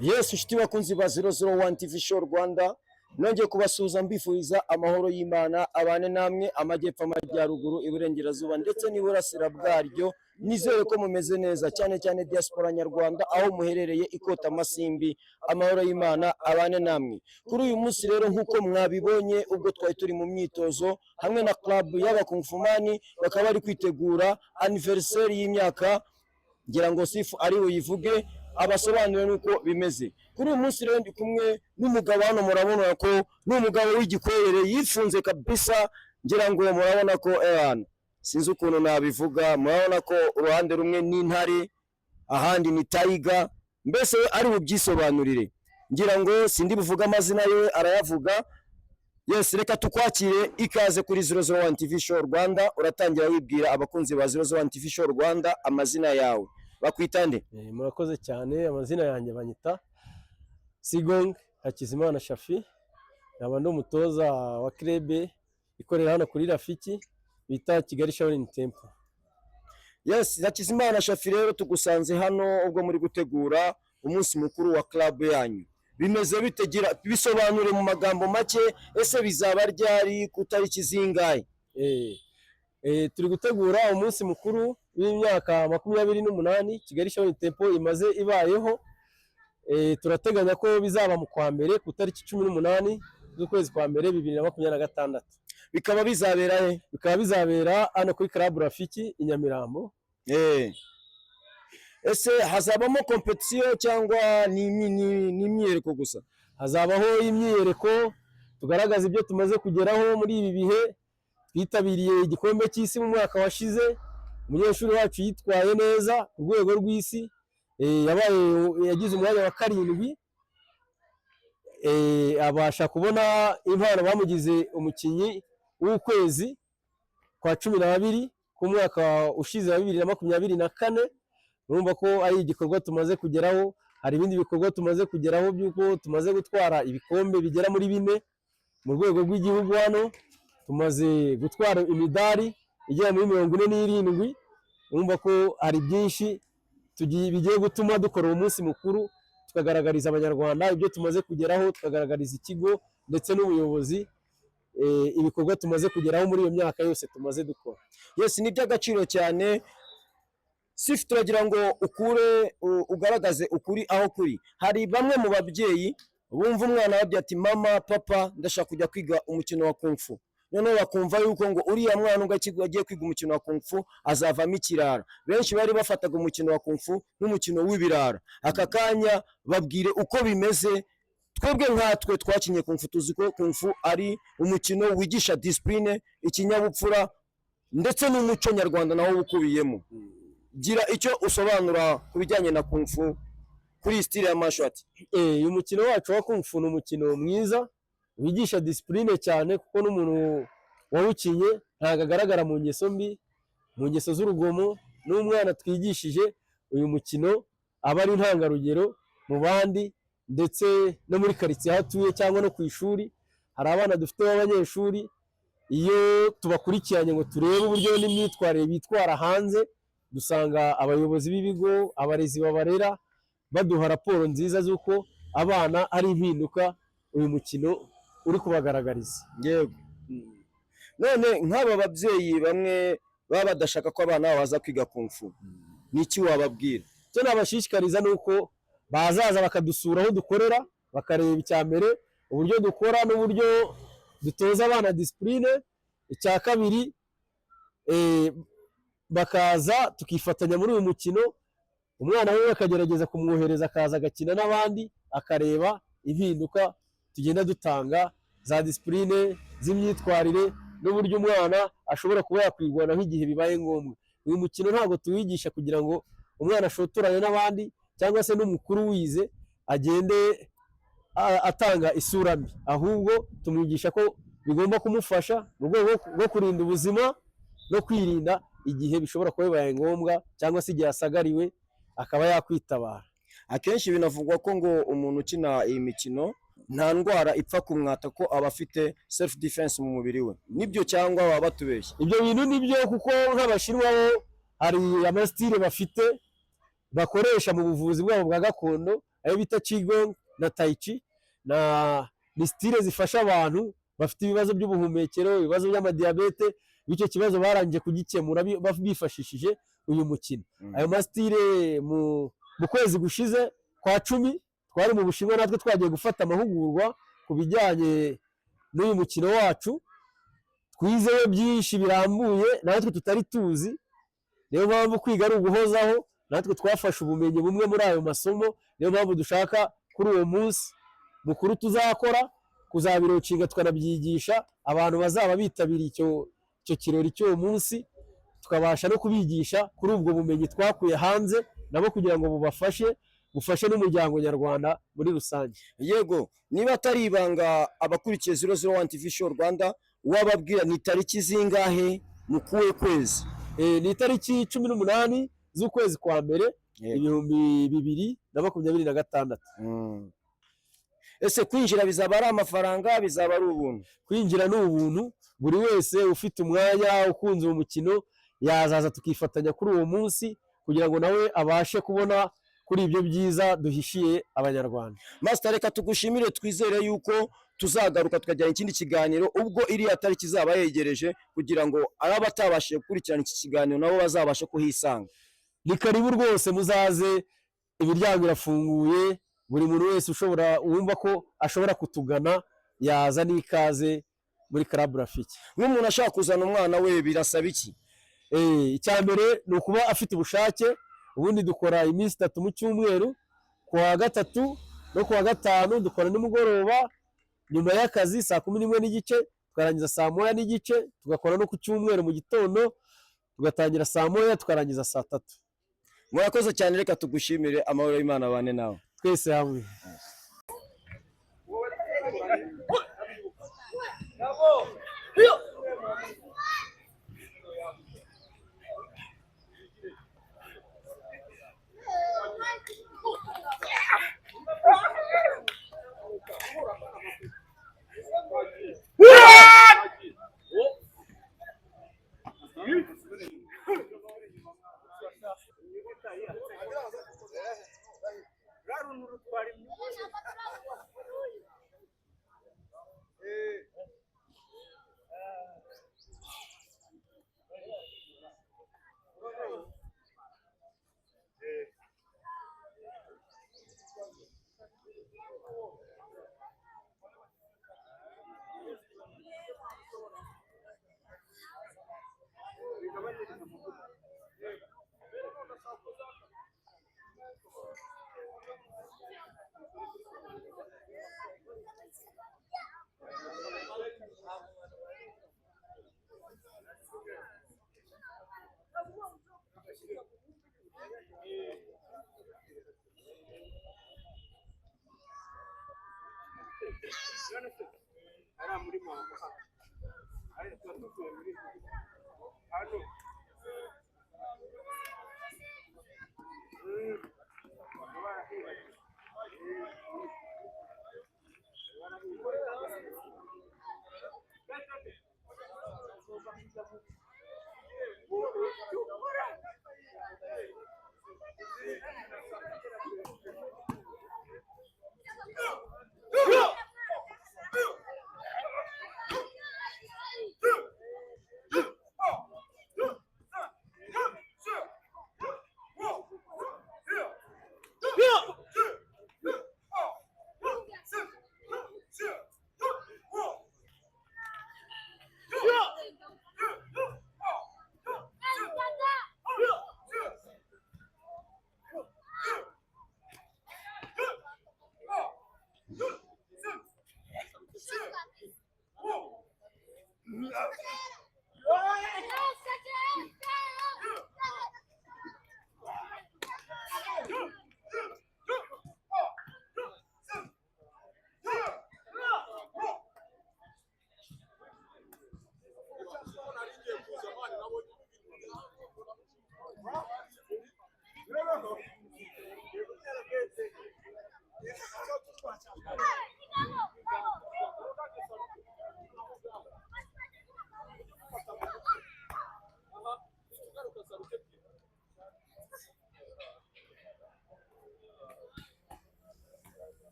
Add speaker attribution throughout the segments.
Speaker 1: Yes, inshuti bakunzi ba 001 TV Show Rwanda, nongeye kubasuhuza mbifuriza amahoro y'Imana abane namwe, amajyepfo, amajyaruguru, iburengerazuba ndetse n'iburasira bwaryo. Nizere ko mumeze neza cyane cyane diaspora nyarwanda aho muherereye ikota amasimbi, amahoro y'Imana abane namwe. Kuri uyu munsi rero, nk'uko mwabibonye, ubwo twari turi mu myitozo hamwe na club y'abakungfumani, bakaba bari kwitegura anniversaire y'imyaka, ngira ngo Sifu ari buyivuge abasobanurire n'uko bimeze. Kuri uyu munsi rero ndi kumwe n'umugabo hano, murabona ko ni umugabo w'igikwerere, yifunze kabisa. Ngira ngo murabona ko ewana, sinzi ukuntu nabivuga, murabona ko uruhande rumwe ni intare, ahandi ni tiger, mbese we ari bubyisobanurire. Ngira ngo sindi buvuge amazina ye, arayavuga. Yes, reka tukwakire, ikaze kuri 001 TV Show Rwanda. Uratangira wibwira abakunzi ba 001 TV Show Rwanda amazina yawe, bakwita nde?
Speaker 2: Murakoze cyane. Amazina yanjye banyita Sigong Hakizimana Shafi, nkaba ndi umutoza wa club ikorera hano kuri Rafiki bita Kigali Shaolin Temple.
Speaker 1: Yes, Hakizimana Shafi, rero tugusanze hano ubwo muri gutegura umunsi mukuru wa club yanyu. Bimeze bite? Gira bisobanure mu magambo make. Ese bizaba ryari, ku tariki zingahe?
Speaker 2: Turi gutegura umunsi mukuru w'imyaka 28 Kigali Shaolin Temple imaze ibayeho. Turateganya ko bizaba mu kwa mbere, ku tariki 18 z'ukwezi kwa mbere 2026.
Speaker 1: Bikaba bizabera he?
Speaker 2: Bikaba bizabera hano kuri Club Rafiki i Nyamirambo.
Speaker 1: Ese hazabamo competition cyangwa ni imyiyereko gusa?
Speaker 2: Hazabaho imyiyereko, tugaragaza ibyo tumaze kugeraho muri ibi bihe. Twitabiriye igikombe cy'isi mu mwaka washize, umunyeshuri wacu yitwaye neza ku rwego rw'isi, yabaye yagize umwanya wa karindwi, abasha kubona impano, bamugize umukinnyi w'ukwezi kwa 12 k'umwaka ushize wa 2024. Urumva ko ari igikorwa tumaze kugeraho. Hari ibindi bikorwa tumaze kugeraho by'uko tumaze gutwara ibikombe bigera muri bine mu rwego rw'igihugu. Hano tumaze gutwara imidari igera muri 47. Urumva ko hari byinshi bigiye gutuma dukora uwo munsi mukuru, tukagaragariza Abanyarwanda ibyo tumaze kugeraho, tukagaragariza ikigo ndetse n'ubuyobozi ibikorwa tumaze kugeraho muri iyo myaka yose tumaze dukora.
Speaker 1: Yes, ni iby'agaciro cyane. Sifu, turagira ngo ukure ugaragaze ukuri aho kuri. Hari bamwe mu babyeyi bumva umwana babye ati: "Mama, papa, ndashaka kujya kwiga umukino wa kung fu." Noneho bakumva yuko ngo uriya mwana ubwo agiye kwiga umukino wa kung fu azavamo ikirara. Benshi bari bafataga umukino wa kung fu nk'umukino w'ibirara. Aka kanya babwire uko bimeze. Twebwe nkatwe twakinye kung fu, tuzi ko kung fu ari umukino wigisha discipline, ikinyabupfura ndetse n'umuco nyarwanda nawo ukubiyemo. Gira icyo usobanura ku bijyanye na kung fu kuri iyi style ya martial art.
Speaker 2: Uyu mukino wacu wa kung fu ni umukino mwiza wigisha discipline cyane, kuko n'umuntu wawukinye ntabwo agaragara mu ngeso mbi, mu ngeso z'urugomo. N'umwana twigishije uyu mukino aba ari intangarugero mu bandi, ndetse no muri karitsiye aho atuye cyangwa no ku ishuri. Hari abana dufite b'abanyeshuri, iyo tubakurikiranye ngo turebe uburyo n'imyitwarire bitwara hanze, dusanga abayobozi b'ibigo, abarezi babarera, baduha raporo nziza z'uko abana ari impinduka uyu mukino uri kubagaragariza.
Speaker 1: Yego, none nk'aba babyeyi bamwe baba badashaka ko abana babo baza kwiga kung fu, ni iki wababwira?
Speaker 2: Icyo nabashishikariza ni uko bazaza bakadusura aho dukorera, bakareba icya mbere uburyo dukora n'uburyo dutoza abana discipline. Icya kabiri, bakaza tukifatanya muri uyu mukino, umwana we akagerageza kumwohereza akaza agakina n'abandi, akareba impinduka tugenda dutanga za discipline, z'imyitwarire n'uburyo umwana ashobora kuba yakwirwanaho igihe bibaye ngombwa. Uyu mukino ntabwo tuwigisha kugira ngo umwana ashotorane n'abandi cyangwa se n'umukuru wize agende atanga isura mbi, ahubwo tumwigisha ko bigomba kumufasha mu rwego rwo kurinda ubuzima no kwirinda igihe bishobora kuba bibaye ngombwa, cyangwa se igihe asagariwe akaba yakwitabara.
Speaker 1: Akenshi binavugwa ko ngo umuntu ukina iyi mikino nta ndwara ipfa kumwata ko aba afite self defense mu mubiri we. Nibyo cyangwa baba batubeshya?
Speaker 2: Ibyo bintu nibyo, kuko nk'Abashinwa bo hari ama style bafite bakoresha mu buvuzi bwabo bwa gakondo, ayo bita qigong na tai chi, na ni style zifasha abantu bafite ibibazo by'ubuhumekero, ibibazo by'amadiyabete. Bityo ikibazo barangije kugikemura bifashishije uyu mukino. Ayo ma style, mu kwezi gushize kwa 10 twari mu Bushinwa, natwe twagiye gufata amahugurwa ku bijyanye n'uyu mukino wacu. Twizeyo byinshi birambuye natwe tutari tuzi. Niyo mpamvu kwiga ari uguhozaho. Natwe twafashe ubumenyi bumwe muri ayo masomo. Niyo mpamvu dushaka kuri uwo munsi mukuru tuzakora kuzabirocinga, tukanabyigisha abantu bazaba bitabiriye icyo kirori cy'uwo munsi, tukabasha no kubigisha kuri ubwo bumenyi twakuye hanze nabo, kugira ngo bubafashe, bufashe n'umuryango nyarwanda muri rusange.
Speaker 1: Yego, niba atari ibanga, abakurikiye 001 TV Show Rwanda, wababwira ni tariki zingahe mu kuwe kwezi?
Speaker 2: Ni itariki 18 z'ukwezi kwa mbere, 2026.
Speaker 1: Ese kwinjira bizaba ari amafaranga, bizaba ari ubuntu?
Speaker 2: Kwinjira ni ubuntu. Buri wese ufite umwanya, ukunze uwo mukino, yazaza tukifatanya kuri uwo munsi, kugira ngo nawe abashe kubona kuri ibyo byiza duhishiye Abanyarwanda.
Speaker 1: Master, reka tugushimire. Twizere yuko tuzagaruka tukajyana ikindi kiganiro ubwo iriya tariki izaba yegereje, kugira ngo araba atabashije gukurikirana iki kiganiro nabo bazabashe kuhisanga.
Speaker 2: Ni karibu rwose, muzaze, imiryango irafunguye. Buri muntu wese ushobora, wumva ko ashobora kutugana, yaza, n'ikaze muri Club Rafiki.
Speaker 1: Nk'umuntu ashaka kuzana umwana we, birasaba iki?
Speaker 2: Icya mbere ni ukuba afite ubushake. Ubundi dukora iminsi 3 mu cyumweru, ku wa gatatu no ku wa gatanu dukora nimugoroba nyuma y'akazi saa 11:30, tukarangiza saa 1:30. Tugakora no ku cyumweru mu gitondo, tugatangira saa 1, tukarangiza saa 3.
Speaker 1: Murakoze cyane, reka tugushimire. Amahoro y'Imana abane nawe.
Speaker 2: Twese hamwe.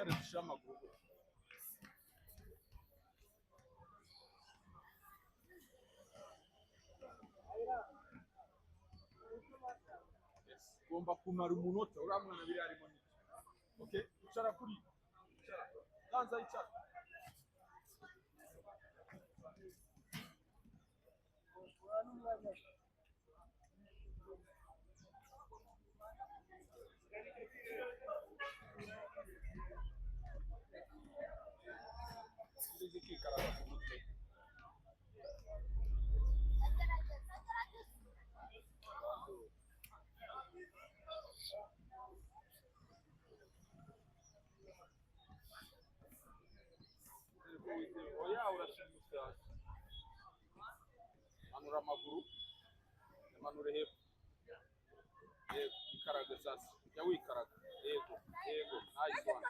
Speaker 3: Twicare dushire amaguru gutya. Yes. Ugomba kumara umunota uriya mwana biriya arimo nibyo. Okay, icara kuri icara. Ganza icara. Uzi kwikaraga ku mutwe. Oya urashimisha hasi. Manura amaguru, manure hepfo. Yego, ikaraga sasa. Jya wikaraga. Yego, yego. Nice one.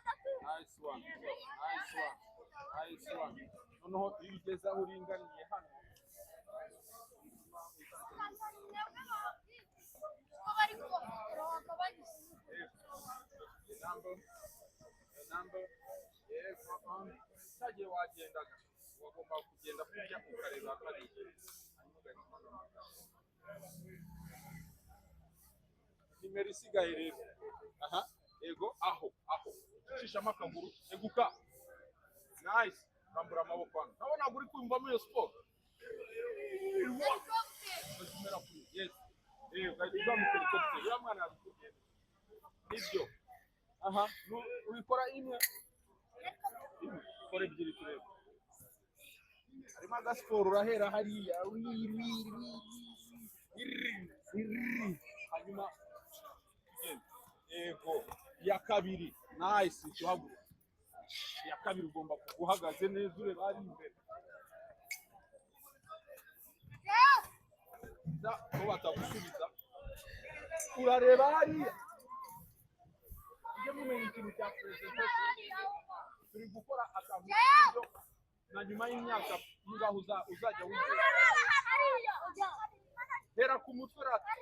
Speaker 3: Nice one. Nice one. Nice one. Noneho iyo ugeze aho uringaniye hano, yego. Number, number. Yego, cyagiye wagendaga. Wagomba kugenda kurya ukareba hariya. Hanyuma ugahita umanuka. Nimero isigaye rero. Aha, yego, aho, aho. Ucishamo akaguru, eguka. Nice. Rambura amaboko hano. Urabona uri kumvamo iyo siporo. Uzimera kuri. Yes. Ugahita uzamuka helicopter. Uriya mwana yabikubwiye. Nibyo. Aha, ubikora imwe. Imwe. Kora ebyiri turebe. Harimo agasiporo urahera hariya. Ri, ri, ri, ri, ri, ri. Hanyuma ugenda. Yego. Iya kabiri. Nice. Tuhaguruka. Iya kabiri ugomba kuba uhagaze neza ureba hari imbere. Ko batagusubiza. Urareba hariya. Mujye mumenya ikintu cya presentation. Turi gukora akantu k'uburyo na nyuma y'imyaka y'ingaho uzajya wigira. Hera ku mutwe rata.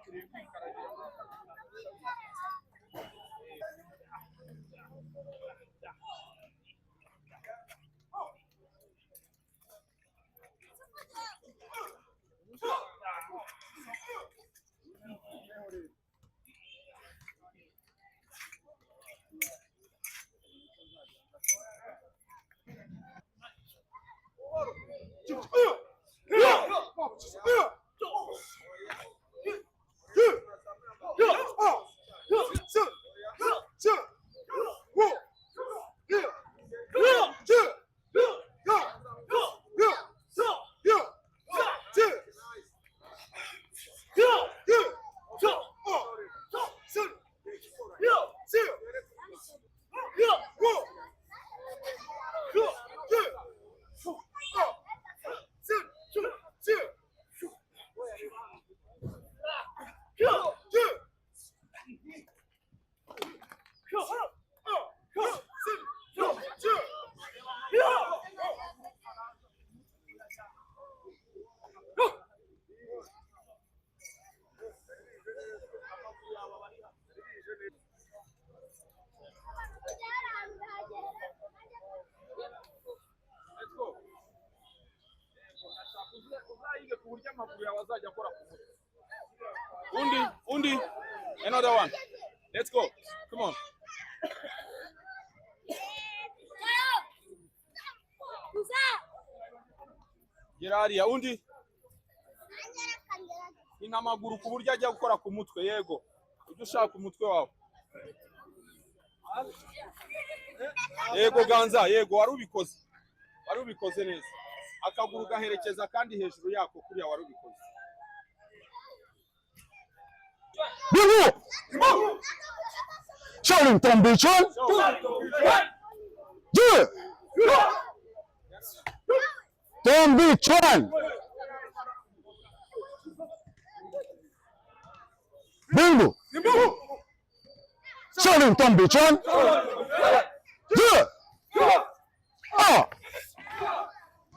Speaker 3: Turi kwikaragira muri aka Let's go. Uzayige ku buryo amaguru yawe azajya akora ku mutwe. Undi, undi, another one. Let's go. Come on. Gera hariya, undi. Hina amaguru ku buryo ajya gukora ku mutwe, yego. Ujye ushaka umutwe wawe. Yego Ganza, yego wari ubikoze. Wari ubikoze neza. Akaguru gaherekeza kandi hejuru yako kuriya wari ubikoze.
Speaker 4: Bingu! Shaolin Tombichon! Deux! Tombichon! Bingu! Shaolin Tombichon! Deux! Un!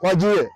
Speaker 4: Wagiye!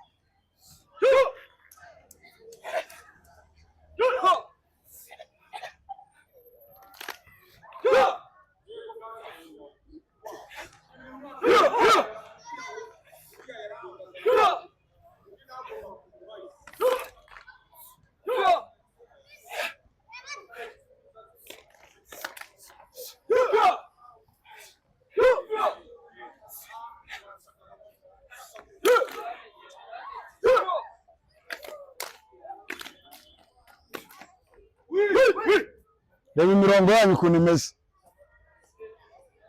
Speaker 4: Reba imirongo yanyu ukuntu imeze.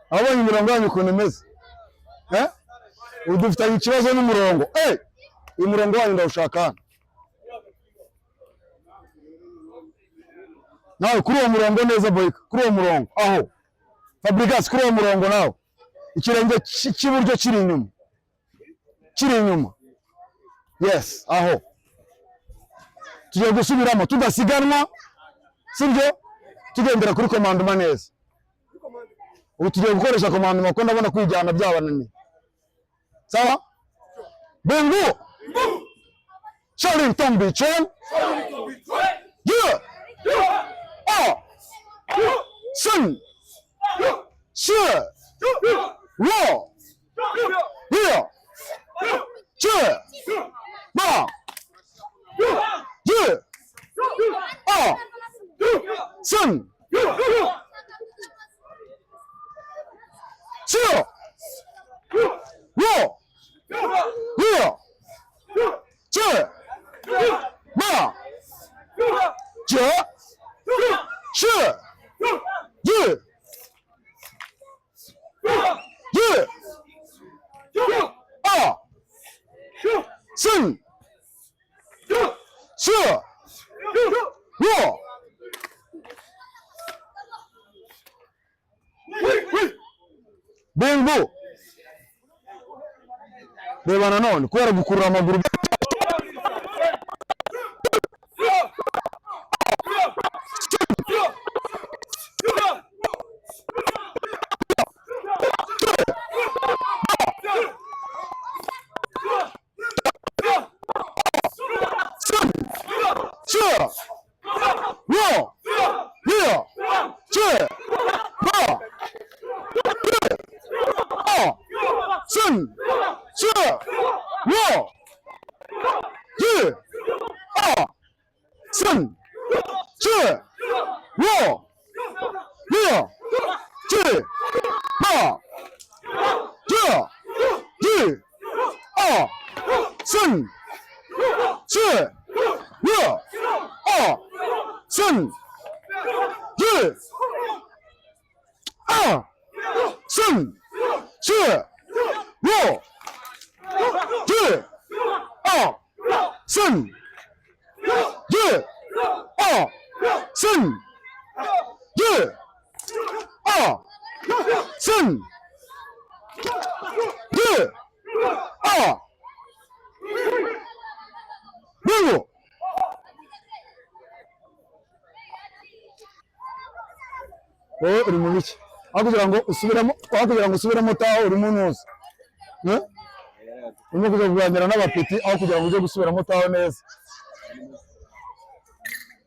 Speaker 4: Abonye imirongo yanyu ukuntu imeze, eh? Ubu dufitanye ikibazo n'umurongo. Eh, uyu murongo wanyu ndawushaka hano. Nawe kuri uwo murongo neza, Boyka, kuri uwo murongo aho. Fabregas, kuri uwo murongo nawe. Ikirenge cy'iburyo kiri inyuma, kiri inyuma. Yes, aho. Tugiye gusubiramo tudasiganwa, sibyo? Tugendera kuri commandement neza. Ubu tugiye gukoresha commandement kuko ndabona kwijyana byabananiye. Sawa? Bingu! Shaolin Tongbi Chen! Yeah! 二三四五六七八一二三四五六七八九十一一二三四五。Bingu! Reba nanone kubera gukurura amaguru. 四五六七八一二三四五一二三四五六七八九一二三四五二三一二三四五一二三一二三一二三一二六。Wowe uri mu biki? Aho kugira ngo usubiremo, aho kugira ngo usubiremo taho urimo ntuza. Eh? Urimo kujya kuganira n'abapeti aho kugira ngo ujye gusubiramo taho neza.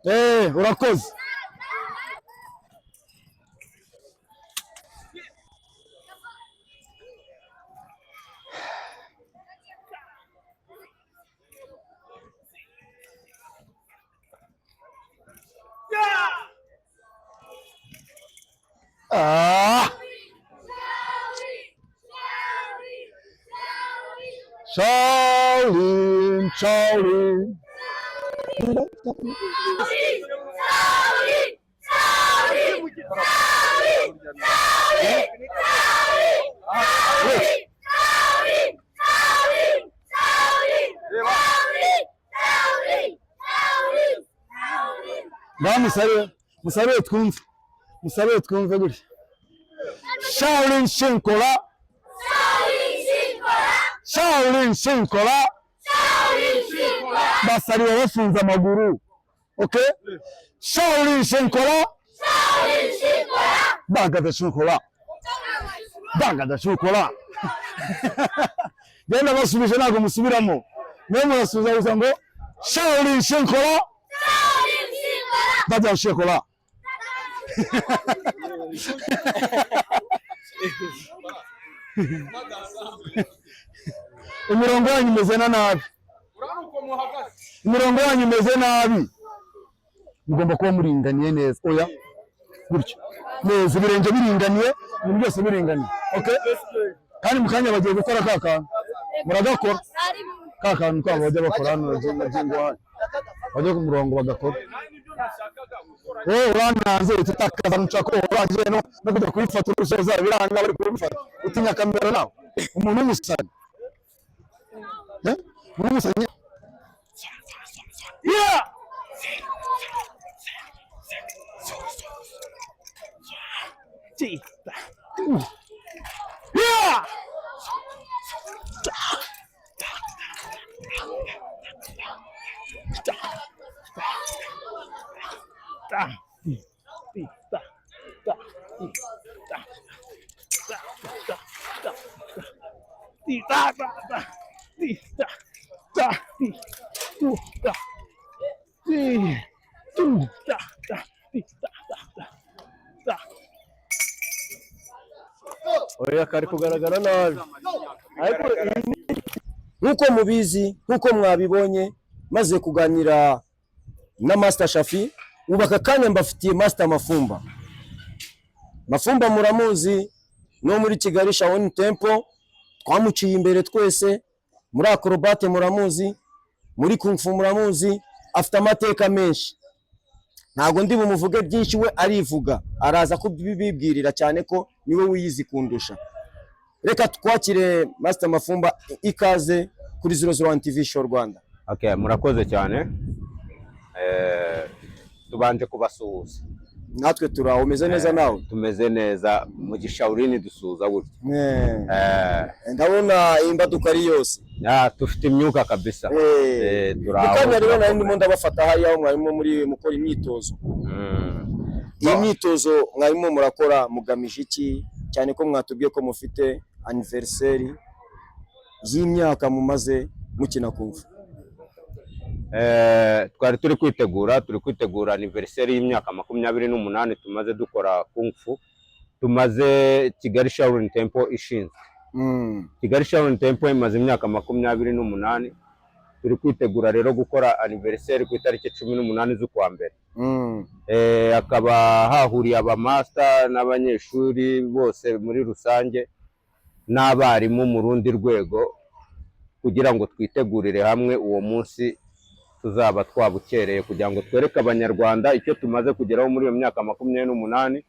Speaker 4: Eh, urakoze. Ah! Shaolin, Shaolin. Ngaho musabe, musabe twumve. Musabe twumve gutya. Shaolin Shinkola, Shaolin Shinkola. Basariwe bafunze amaguru. Okay? Shaolin Shinkola, Bagada Shinkola. Bagada Shinkola. Genda basubije, ntabwo musubiramo. Mwe murasubiza gusa ngo Shaolin Shinkola, Bagada Shinkola. Imirongo yanyu imeze na nabi.
Speaker 3: Urabona uko muhagaze?
Speaker 4: Imirongo yanyu imeze nabi. Mugomba kuba muringaniye neza. Oya, gutyo neza, ibirenge biringaniye, ibintu byose biringaniye. Okay, kandi mu kanya bagiye gukora ka kantu, muragakora ka kantu kabo bajya bakora hano. Bagiye ngo hano bajya ku murongo bagakora.
Speaker 3: Nawe nibyo. Nashakaga gukora.
Speaker 4: Wowe urananze, utakaza nshaka urangije no kujya kuyifata urusoza biranga, bari kubifata utinya kamera. Nawe umuntu w'umusazi, eh, umuntu w'umusazi. Yeah! Yeah!
Speaker 2: Oya, kari kugaragara nabi, ariko iyi
Speaker 1: Nk'uko mubizi, nk'uko mwabibonye, maze kuganira na Master Shafi, ubu aka kanya mbafitiye Master Mafumba. Mafumba muramuzi no muri Kigali Shaolin Temple, twamuciye imbere twese. Muri acrobate muramuzi, muri kung fu muramuzi, afite amateka menshi. Ntabwo ndi bumuvuge byinshi, we arivuga, araza kubibibwirira cyane ko niwe wiyizi kundusha. Reka twakire Master Mafumba. Ikaze kuri 001 TV Show Rwanda.
Speaker 5: Okay, murakoze cyane. Tubanje kubasuhuza.
Speaker 1: Natwe turaho, umeze neza nawe?
Speaker 5: Tumeze neza, mu gishawurini dusuhuza gutya.
Speaker 1: Ndabona imbaduko ari yose.
Speaker 5: Ya, dufite imyuka kabisa. Turaho.
Speaker 1: Mukanya rero nari ndimo ndabafata hariya aho mwarimo muri mukora imyitozo. Iyi myitozo mwarimo murakora mugamije iki, cyane ko mwatubwiye ko mufite anniversaire y'imyaka mumaze mukina kung fu?
Speaker 5: Twari turi kwitegura anniversaire y'imyaka 28 tumaze dukora kung fu, tumaze Kigali Shaolin Temple ishinzwe. Kigali Shaolin Temple imaze imyaka 28. Turi kwitegura rero gukora anniversaire ku itariki 18 z'ukwa mbere. Hakaba hahuriye abamaster n'abanyeshuri bose muri rusange n'abarimu mu rundi rwego, kugira ngo twitegurire hamwe uwo munsi tuzaba twabukereye, kugira ngo twereke Abanyarwanda icyo tumaze kugeraho muri iyo myaka 28,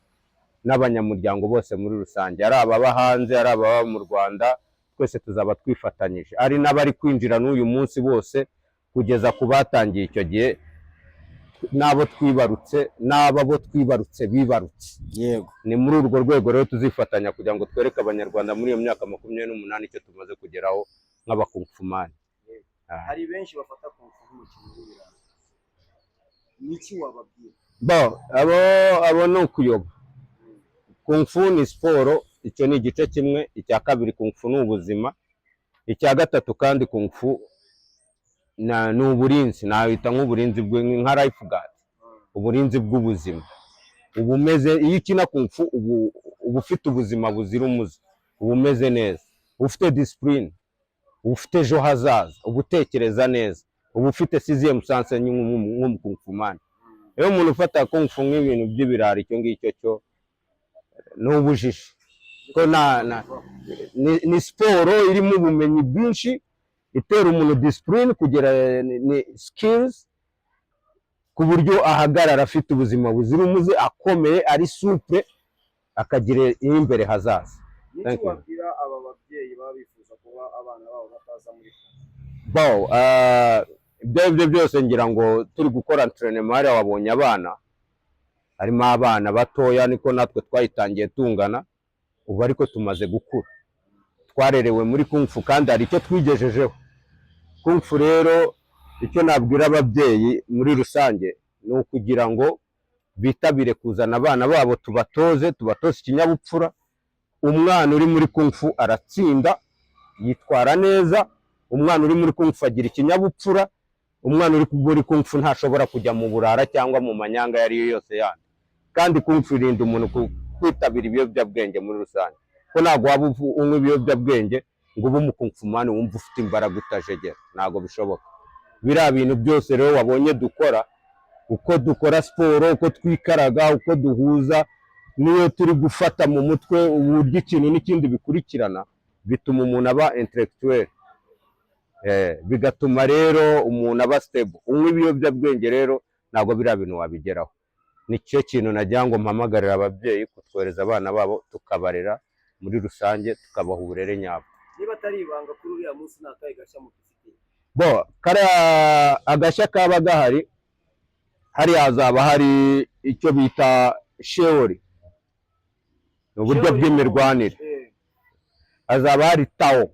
Speaker 5: n'abanyamuryango bose muri rusange, ari ababa hanze, ari ababa mu Rwanda, twese tuzaba twifatanyije, ari n'abari kwinjira n'uyu munsi bose, kugeza ku batangiye icyo gihe, n'abo twibarutse, n'abo twibarutse bibarutse. Ni muri urwo rwego rero tuzifatanya kugira ngo twereke Abanyarwanda muri iyo myaka 28 icyo tumaze kugeraho nk'abakungfumani.
Speaker 1: Hari benshi bafata kung fu nk'umukino w'ibirara, niki wababwira?
Speaker 5: Bo abo ni ukuyoba. Kung fu ni siporo, icyo ni igice kimwe. Icya kabiri, kung fu ni ubuzima. Icya gatatu kandi, kung fu ni uburinzi, nahita nk'uburinzi nka life guard, uburinzi bw'ubuzima. Uba umeze, iyo ukina kung fu uba ufite ubuzima buzira umuze, uba umeze neza, uba ufite discipline, uba ufite ejo hazaza, uba utekereza neza, uba ufite sixième sens nk'umukungfumani. Iyo umuntu ufata kung fu nk'ibintu by'ibirara, icyo ngicyo cyo ni ubujiji, ko na, ni siporo irimo ubumenyi bwinshi, itera umuntu discipline, kugira ni skills, ku buryo ahagarara afite ubuzima buzira umuze, akomeye, ari souple, akagira imbere hazaza.
Speaker 1: Niki
Speaker 5: Thank you.
Speaker 1: wabwira aba babyeyi baba bifuza kuba abana babo bataza muri
Speaker 5: Bo, ibyo ari byo byose, ngira ngo turi gukora entraînement hariya wabonye abana, harimo abana batoya, niko natwe twayitangiye tungana ubu, ariko tumaze gukura, twarerewe muri kung fu kandi hari icyo twigejejeho. Kung fu rero, icyo nabwira ababyeyi muri rusange ni ukugira ngo bitabire kuzana abana babo, tubatoze, tubatoze ikinyabupfura. Umwana uri muri kung fu aratsinda, yitwara neza. Umwana uri muri kung fu agira ikinyabupfura. Umwana uri muri kung fu ntashobora kujya mu burara cyangwa mu manyanga ayo ari yo yose yandi. Kandi kung fu irinda umuntu kwitabira ibiyobyabwenge muri rusange, ko ntabwo waba unywa ibiyobyabwenge ngo ube umukungfumani wumva ufite imbaraga utajegera, ntabwo bishoboka. Biriya bintu byose rero wabonye dukora, uko dukora siporo, uko twikaraga, uko duhuza, n'iyo turi gufata mu mutwe uburyo ikintu n'ikindi bikurikirana, bituma umuntu aba intellectuel. Bigatuma rero umuntu aba stable. Unywa ibiyobyabwenge rero Ntabwo biriya bintu wabigeraho. Nicyo kintu nagira ngo mpamagarire ababyeyi kutwohereza abana babo, tukabarera muri rusange, tukabaha uburere nyabwo.
Speaker 1: Niba atari ibanga, kuri uriya munsi ni akahe gashya mudufitiye?
Speaker 5: Bo kariya agashya kaba gahari hariya, hazaba hari icyo bita shewori, ni uburyo
Speaker 1: Sheori.
Speaker 5: bw'imirwanire. Hazaba hari tawo,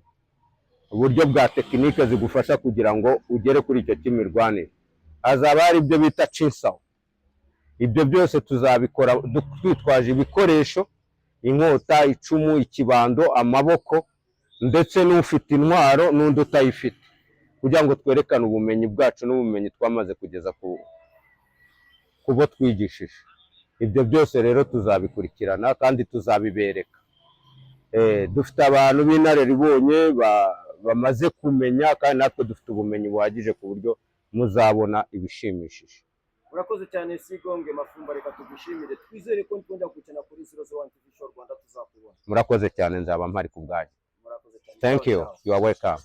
Speaker 5: uburyo bwa tekinike zigufasha kugira ngo ugere kuri icyo cy'imirwanire. Hazaba hari ibyo bita cinsawo. Ibyo byose tuzabikora twitwaje ibikoresho: inkota, icumu, ikibando, amaboko, ndetse n'ufite intwaro n'undi utayifite, kugira ngo twerekane ubumenyi bwacu n'ubumenyi twamaze kugeza ku bo twigishije. Ibyo byose rero tuzabikurikirana kandi tuzabibereka. Dufite abantu b'inararibonye bamaze kumenya, kandi natwe dufite ubumenyi buhagije ku buryo muzabona ibishimishije.
Speaker 1: Urakoze cyane, Sigonge Mafumba. Reka tugushimire, twizere ko twongera kwicara kuri 001 TV Show Rwanda tuzakubona.
Speaker 5: Murakoze cyane, nzaba mpari ku bwanyu.
Speaker 1: Murakoze cyane.
Speaker 5: Thank
Speaker 1: Ciao,
Speaker 5: you.
Speaker 1: ciao.
Speaker 5: You are welcome.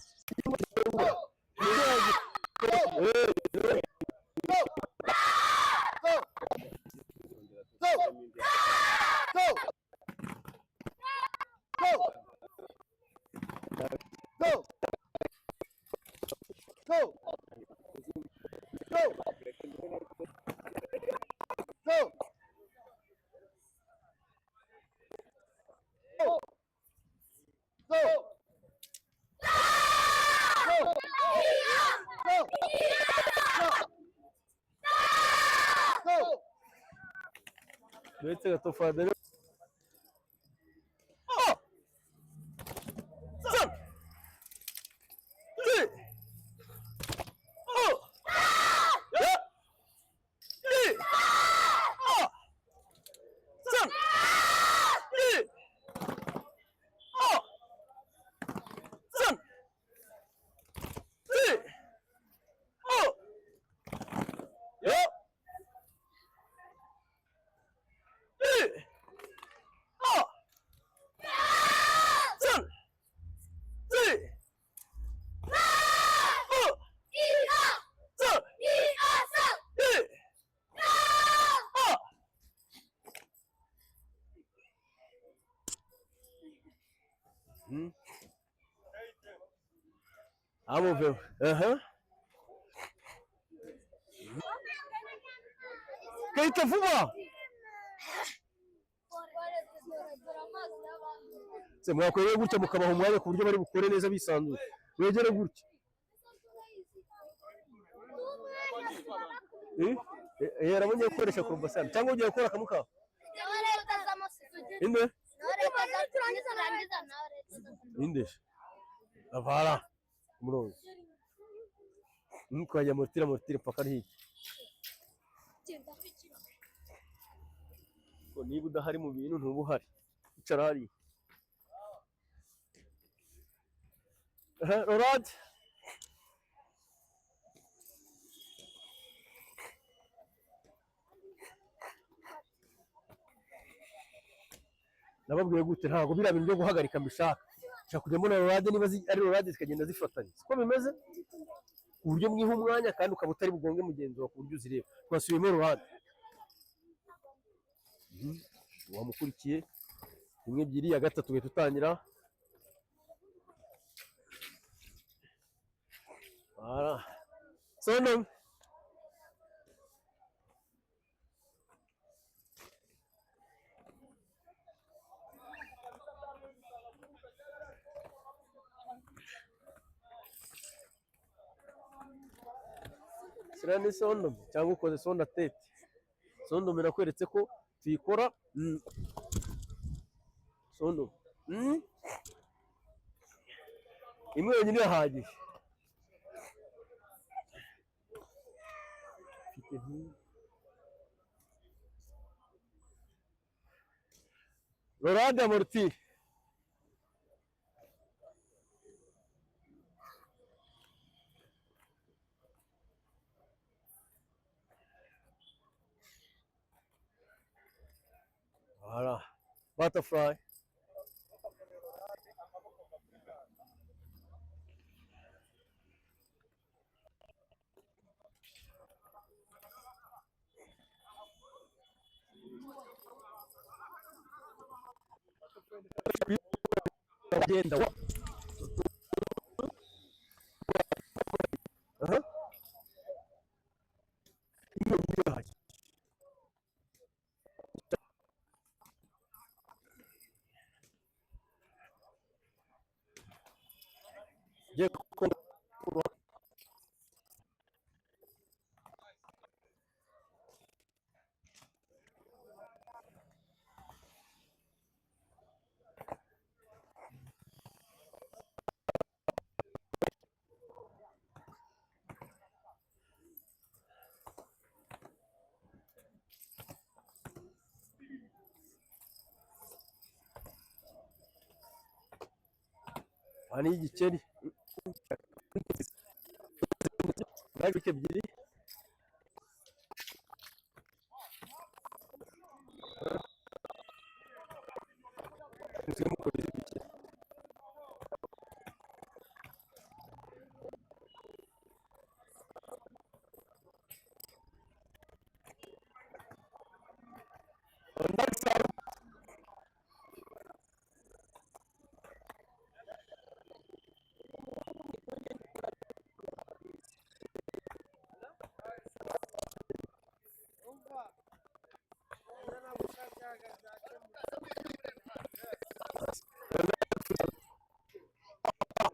Speaker 4: Go! Go! Go! Go! Go! Go! Go! Go! Go! Go! Go! Go!
Speaker 2: Uretse gato, fadere. Vamos ver. Aham. Gahita vuba. Se mwakoreye gutya, mukabaha umwanya ku buryo bari bukore neza bisanzuye. Wegere gutya. Eh? Eh, arabonye gukoresha kurubasana cyangwa ugiye gukora akamuka? Inde? Inde? Avara. Umurongo. Ntukajya mortire mortire mpaka ari hirya. Ko niba udahari mu bintu, ntuba uhari. Icara hariya. Aha, Rorad. Nababwiye gute? Ntabwo biriya bintu byo guhagarika mbishaka. Nshaka kujya mbona roulade, niba ari roulade zikagenda zifatanye, siko bimeze, ku buryo mwiha umwanya kandi ukaba utari bugonge mugenzi wawe, ku buryo uzireba. Twasubiyemo roulade. Wamukurikiye rimwe, ebyiri, ya gatatu ugahita utangira. Voilà. Sono. Siriya ni sondome cyangwa ukoze sonda tete. Sondome nakweretse ko tuyikora. Sondome. Imwe yonyine irahagije. Mfite roulade amorti. Voilà. Butterfly. Genda wa. Aha. Ngiye gukora. Aha ni igikeri. Bari ebyiri.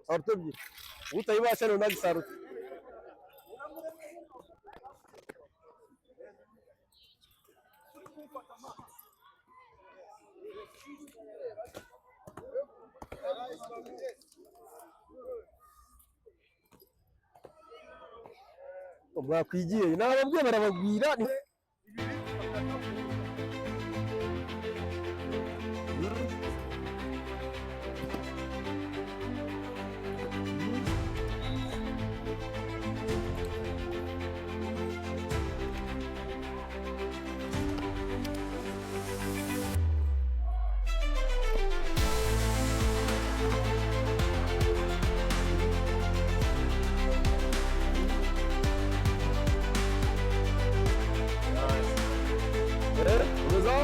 Speaker 2: Saruto ebyiri. Utayibasha ni undi saruto. Mwakwigiye nababwiye barabagwira ni Komeza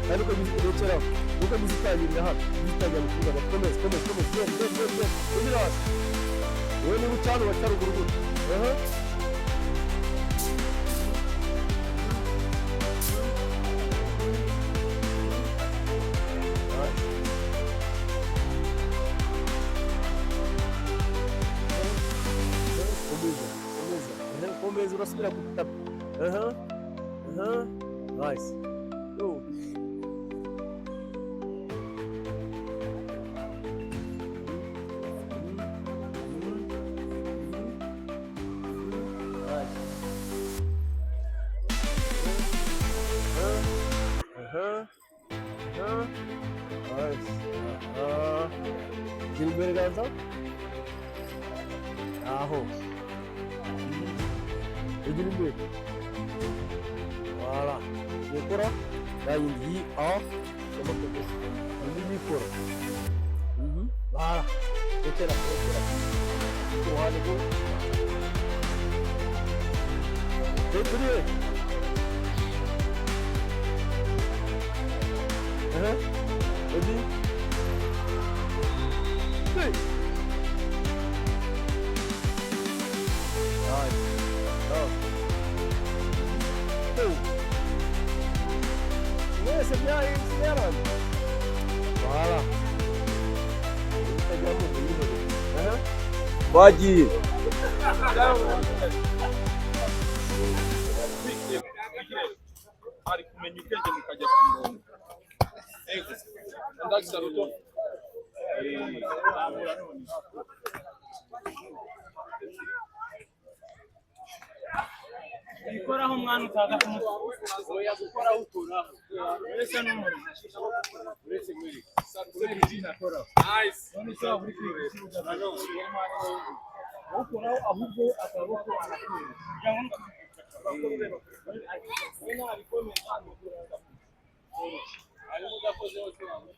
Speaker 2: kandi uko birekeraho uko bizitangirira hano bizitangira mu kibuga komeza komeza komeza genda genda genda genda ugera hasi wowe niba ucana uraca ruguru gutya aha. Komeza komeza aha, komeza urasubira ku tapi aha aha. Nice. Go. Nice. Uh-huh. Uh-huh. Nice. Uh-huh. Gira imbere ganza. Aho. Igira imbere. Voilà. Yikora ya yindi yi a soma kugeza. Indi yikora. Voilà. Rekera rekera. Ku ruhande rwo. Turi. Aha. Ready? Three. Nice. Go. Two. Mwese byaranze. Voilà. Utagira ngo uyihore. Aha.
Speaker 1: Bagiye.
Speaker 3: Ari kumenya ubwenge mukajya ku murongo. Ego. Ndagisaruto. Zamura none.
Speaker 6: Wikoraho umwana utaza kumutwara.
Speaker 3: Oya gukoraho ukoraho.
Speaker 6: Uretse n'umuntu.
Speaker 3: Uretse mwiri. Nice.
Speaker 6: None se waba uri kwiga ikibuga. Ukoraho ahubwo akaboko arakura.
Speaker 3: We nabikomeza harimo udakozeho se waba.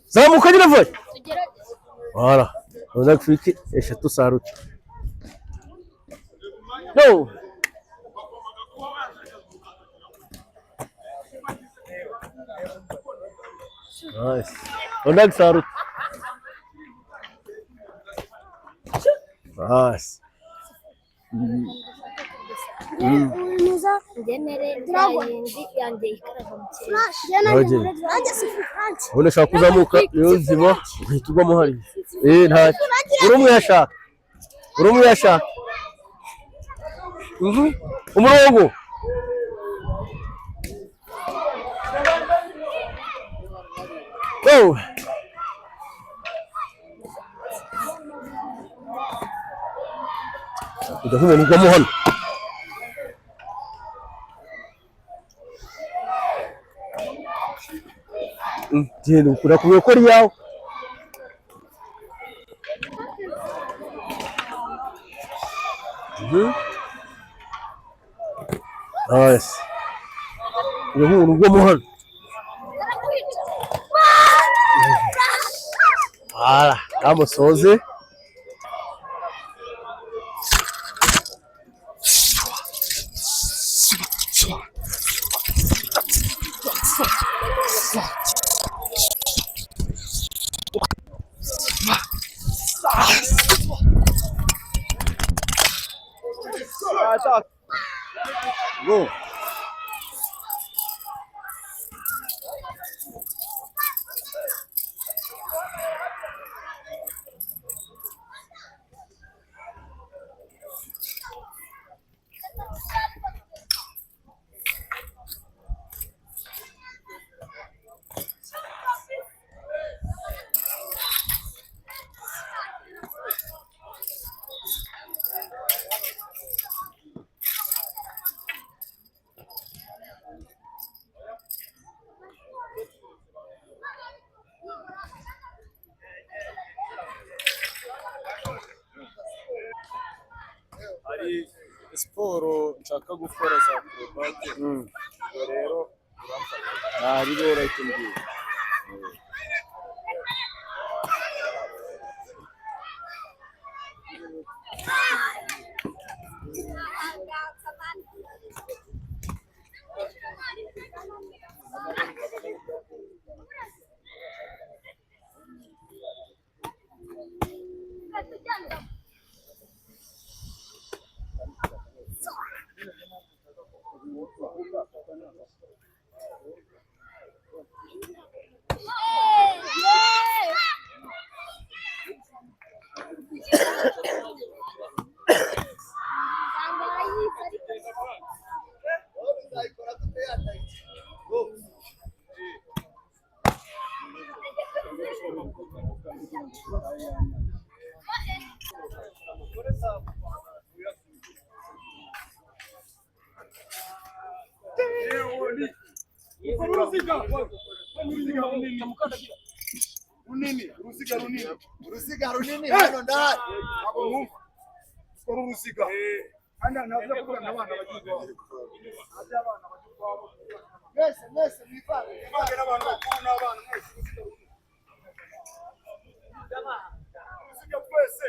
Speaker 2: Zamuka nyine vuba. Voilà. Ronald Friki eshatu saruta. No. Nice. Ronald saruta. Nice.
Speaker 7: Ngenere yindi yanjye ikaraga mu kirere.
Speaker 2: Roger. Ubundi ushaka kuzamuka iyo nzima uhita ugwamo hariya. Eh, ntacyo. Uri umwe yashaka. Uri umwe yashaka. Mhm. Umurongo. Go. Ujya nk'umuntu ugwamo hano. Genda ukura ko ari iyawe. Mhm. Nice. Ujya nk'umuntu ugwamo hano. Voilà, namusoze.
Speaker 1: Go.
Speaker 3: Hari siporo nshaka gukora za acrobate, ubwo rero uramfasha.
Speaker 1: Ntaribo urahita umbwira.
Speaker 3: Runini, uruziga runini.
Speaker 4: Uruziga runini hano ndahari.
Speaker 3: Ntabwo mwumva. Kora uruziga. Kandi ntabwo kuvugana n'abana bagiye iwabo. Ntabyo abana bagiye iwabo.
Speaker 4: Mwese mwese mwivange.
Speaker 3: Mwivange n'abantu bakuru n'abana mwese uruziga runini. Uruziga twese.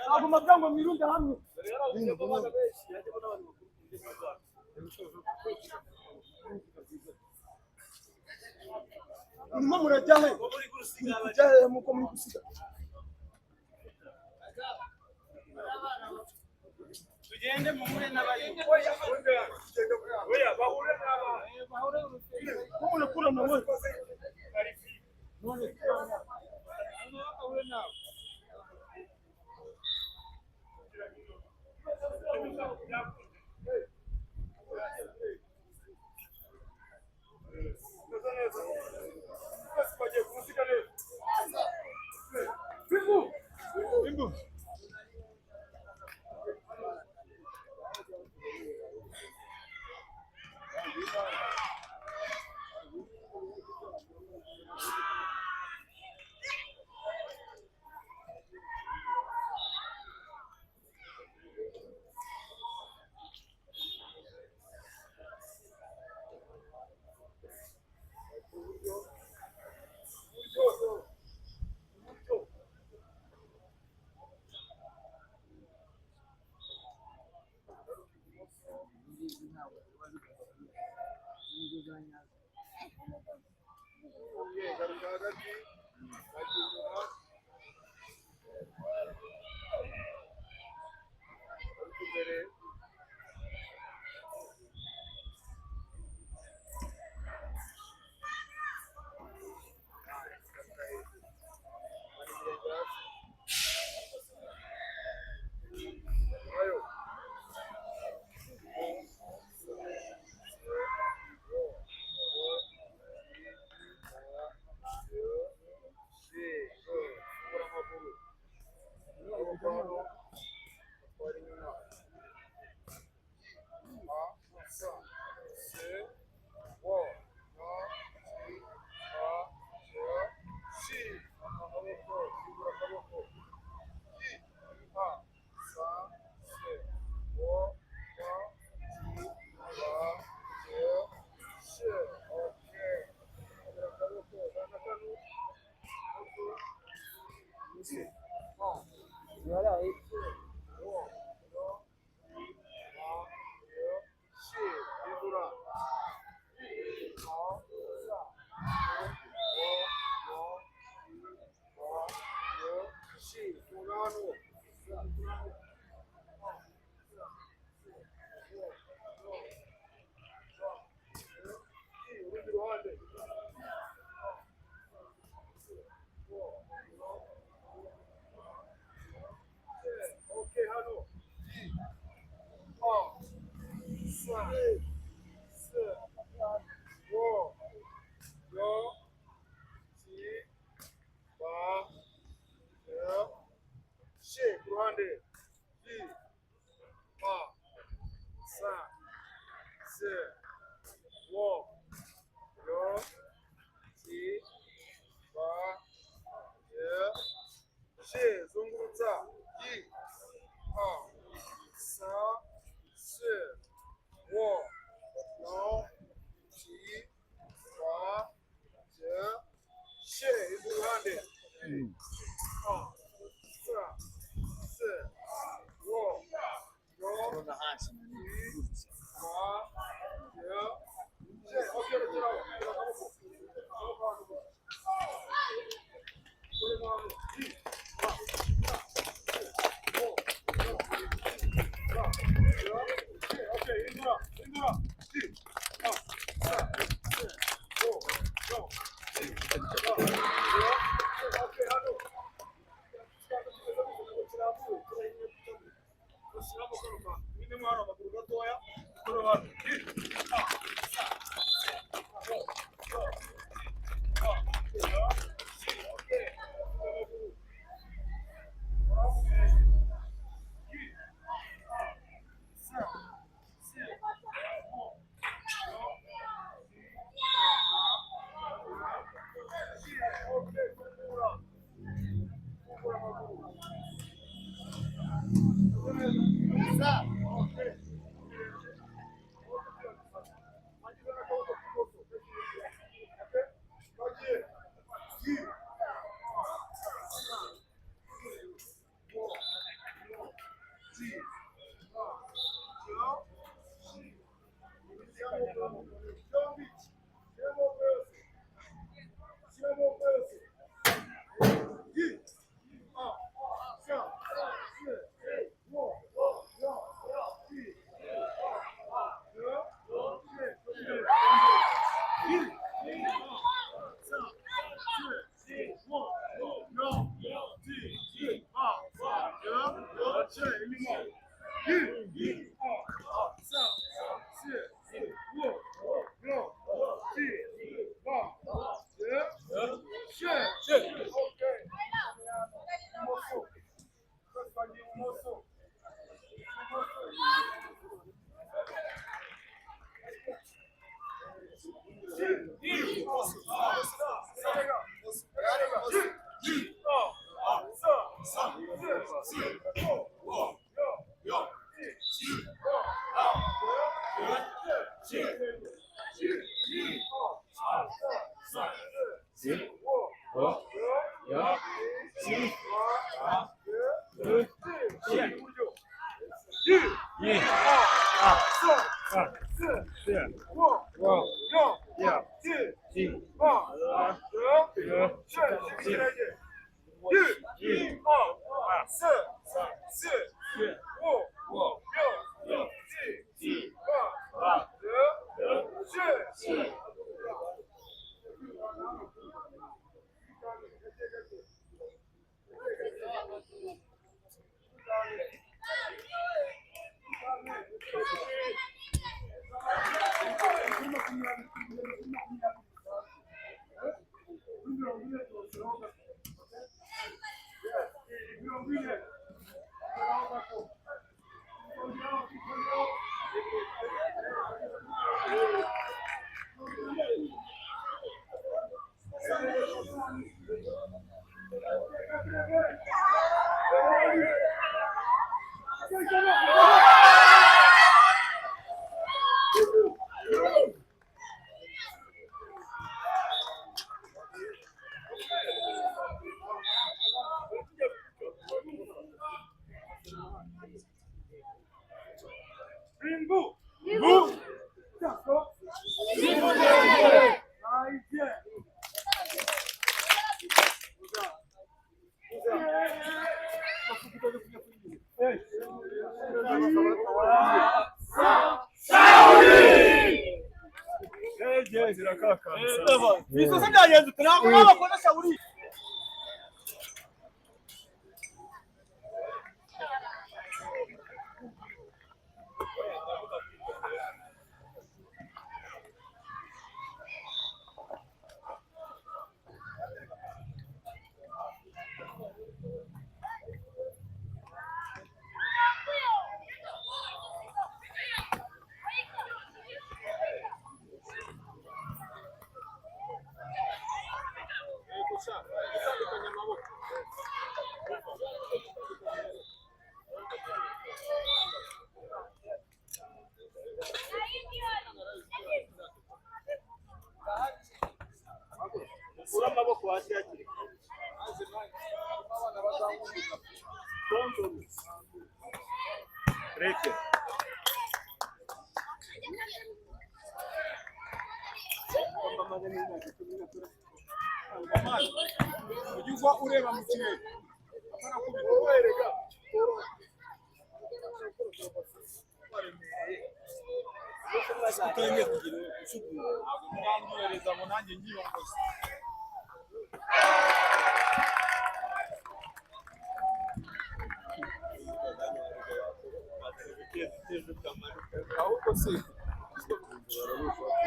Speaker 6: Ntabwo mabwa ngo mwirunde hamwe. Murimo murajya he? Muri kujya he muko muri gusiga?
Speaker 3: Tugende muhure n'abari. Oya, bahure n'abana.
Speaker 6: Ko murakura na we?
Speaker 3: Bahure n'abo. Ujye uva ureba mu kirere. Ntabwo murandyohereza ngo nanjye ngiyongoze. Ahubwo se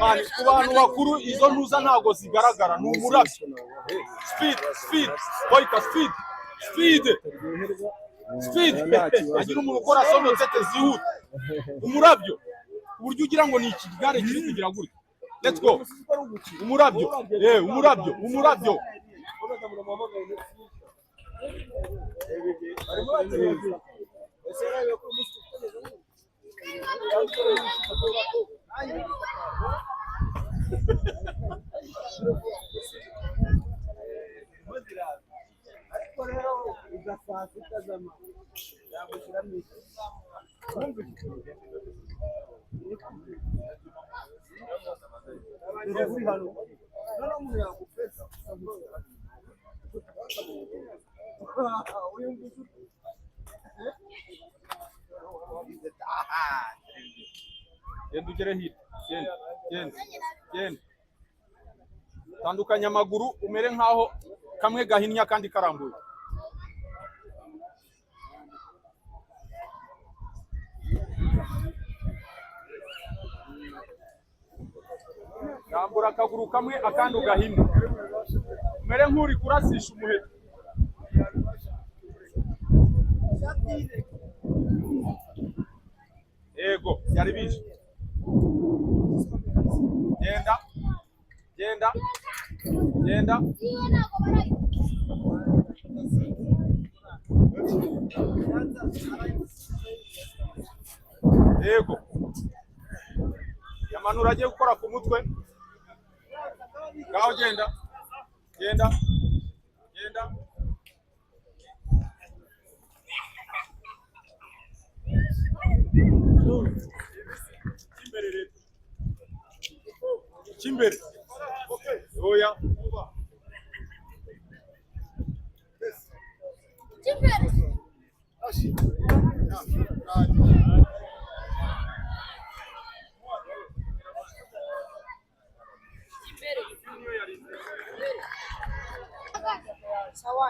Speaker 3: mani ku bantu bakuru izo ntuza ntabwo zigaragara ni umurabyo. Speed, speed, boyka speed, speed, speed. Agira umuntu ukora sono tete zihuta. Umurabyo ku buryo ugira ngo ni ikigare kiri kugira gutya. Let's go. Umurabyo, umurabyo, umurabyo. Genda ugere hirya. Genda, genda, genda. Tandukanya amaguru umere nkaho kamwe gahinnye akandi karambuye. Rambura akaguru kamwe akandi ugahina. Umere nk'uri kurasisha umuheto. Yego, byari bije. Genda, genda, genda. Yego. Yamanura agiye gukora ku mutwe. Ngaho genda, genda, genda. Imbere rero. Icy'imbere. Oya. Sawa.